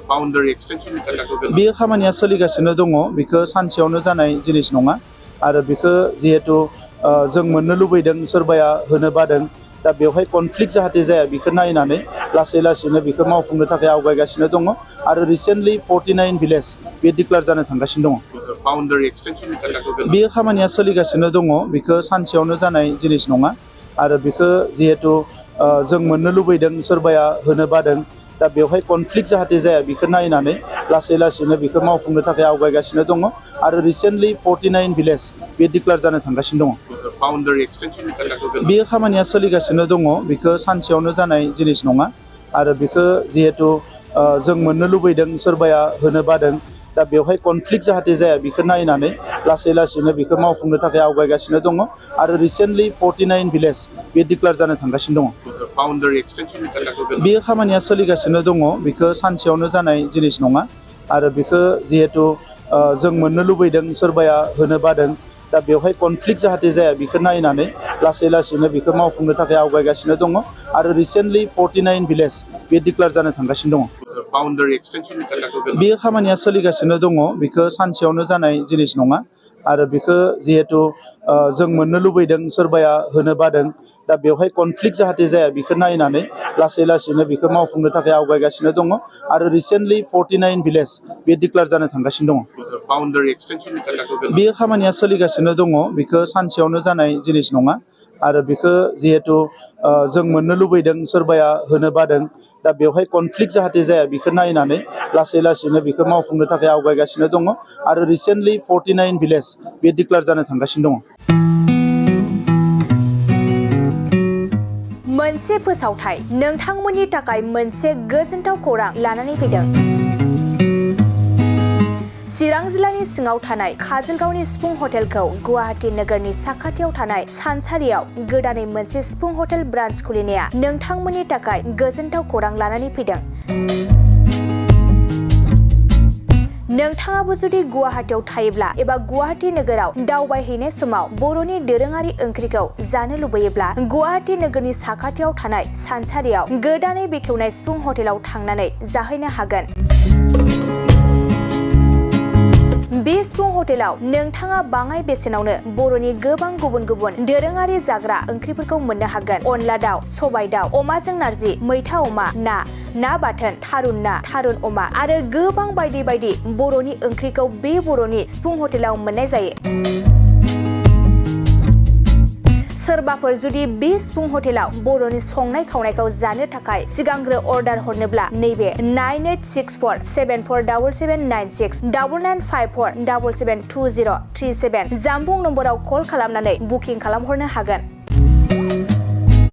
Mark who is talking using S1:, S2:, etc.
S1: Boundary एक्सटेनसननि थाखाय
S2: बेयो खामानिया सोलिगासिनो दङ बेखौ सानसेयावनो जानाय जिनिस नङा आरो बेखौ जिहेतु जों मोननो लुबैदों सोरबाया होनो बादों दा बेवहाय कनफ्लिक्ट जाहाथे जाया बेखौ नायनानै लासै लासैनो बेखौ मावफुंनो थाखाय आवगायगासिनो दङ आरो रिसेन्टलि 49 भिलेज बे डिक्लेयार जानो थांगासिनो दङ
S1: बाउन्डारि एक्सटेनसननि थाखाय
S2: बेयो खामानिया सोलिगासिनो दङ बेखौ सानसेयावनो जानाय जिनिस नङा आरो बेखौ जिहेतु जों मोननो लुबैदों सोरबाया होनो बादों दा बेवहाय कनफ्लिक्ट जाहाथे जाया बेखौ नायनानै लासै लासैनो बेखौ मावफुंनो थाखाय आवगायगासिनो दङ आरो रिसेन्टलि 49 भिलेज बे डिक्लेयार जानो थांगासिनो दङ
S1: बाउन्डारि एक्सटेनसननि थाखाय
S2: बेयो खामानिया सोलिगासिनो दङ बेखौ सानसेयावनो जानाय जिनिस नङा आरो बेखौ जिहेतु जों मोननो लुबैदों सोरबाया होनो बादों दा बेवहाय कनफ्लिक्ट जाहाथे जाया बेखौ नायनानै लासै लासैनो बेखौ मावफुंनो थाखाय आवगायगासिनो दङ आरो रिसेन्टलि 49 भिलेज बे डिक्लेयार जानो थांगासिनो दङ
S1: बाउन्डारि एक्सटेनसननि थाखाय
S2: बेयो खामानिया सोलिगासिनो दङ बेखौ सानसेयावनो जानाय जिनिस नङा आरो बेखौ जिहेतु जों मोननो लुबैदों सोरबाया होनो बादों दा बेवहाय कनफ्लिक्ट जाहाथे जाया बेखौ नायनानै लासै लासैनो बेखौ मावफुंनो थाखाय आवगायगासिनो दङ आरो रिसेन्टलि 49 भिलेज बे डिक्लेयार जानो थांगासिनो दङ
S1: बाउन्डारि एक्सटेनसननि थाखाय
S2: बेयो खामानिया सोलिगासिनो दङ बेखौ सानसेयावनो जानाय जिनिस नङा आरो बेखौ जिहेतु जों मोननो लुबैदों सोरबाया होनो बादों दा बेवहाय कनफ्लिक्ट जाहाथे जाया बेखौ नायनानै लासै लासैनो बेखौ मावफुंनो थाखाय आवगायगासिनो दङ आरो रिसेन्टलि 49 भिलेज बे डिक्लेयार जानो थांगासिनो दङ
S1: बाउन्डारि एक्सटेनसननि थाखाय
S2: बेयो खामानिया सोलिगासिनो दङ बेखौ सानसेयावनो जानाय जिनिस नङा आरो बेखौ जिहेतु जों मोननो लुबैदों सोरबाया होनो बादों दा बेवहाय कनफ्लिक्ट जाहाथे जाया बेखौ नायनानै लासै लासैनो बेखौ मावफुंनो थाखाय आवगायगासिनो दङ आरो रिसेन्टलि 49 भिलेज बे डिक्लेयार जानो थांगासिनो दङ
S3: मोनसे फोसावथाय नोंथांमोननि थाखाय मोनसे गोजोनथाव खौरां लानानै फैदों। चिरां जिल्लानि सिङाव थानाय काजलगावनि सिफुं हटेलखौ गुवाहाटी नोगोरनि साखाथियाव थानाय सानसारियाव गोदानै मोनसे सिफुं हटेल ब्रान्च खुलिनाया नोंथांमोननि थाखाय गोजोनथाव खौरां लानानै फैदों। नोंथाङाबो जुदि गुवाहाटीयाव थायोब्ला एबा गुवाहाटी नोगोराव दावबायहैनाय समाव बर'नि दोरोङारि ओंख्रिखौ जानो लुबैयोब्ला गुवाहाटी नोगोरनि साखाथियाव थानाय सानसारियाव गोदानै बेखेवनाय सिफुं हटेलाव थांनानै जाहैनो हागोन। बे सिफुं हटेलाव नोंथाङा बाङाय बेसेनावनो बर'नि गोबां गुबुन गुबुन दोरोङारि जाग्रा ओंख्रिफोरखौ मोननो हागोन। अनला दाउ, सबाय दाउ, अमाजों नारजि, मैथा अमा, ना बाथोन, थारुन अमा आरो गोबां बायदि बायदि बर'नि ओंख्रिखौ बे बर'नि सिफुं हटेलाव मोननाय जायो। सोरबाफोर जुदि बे सिफुं हटेलाव बर'नि संनाय खावनायखौ जानो थाखाय सिगांग्रो अर्डार हरनोब्ला नैबे 9864747796 9954772037 जानबुं नम्बराव कल खालामनानै बुकिं खालामहरनो हागोन।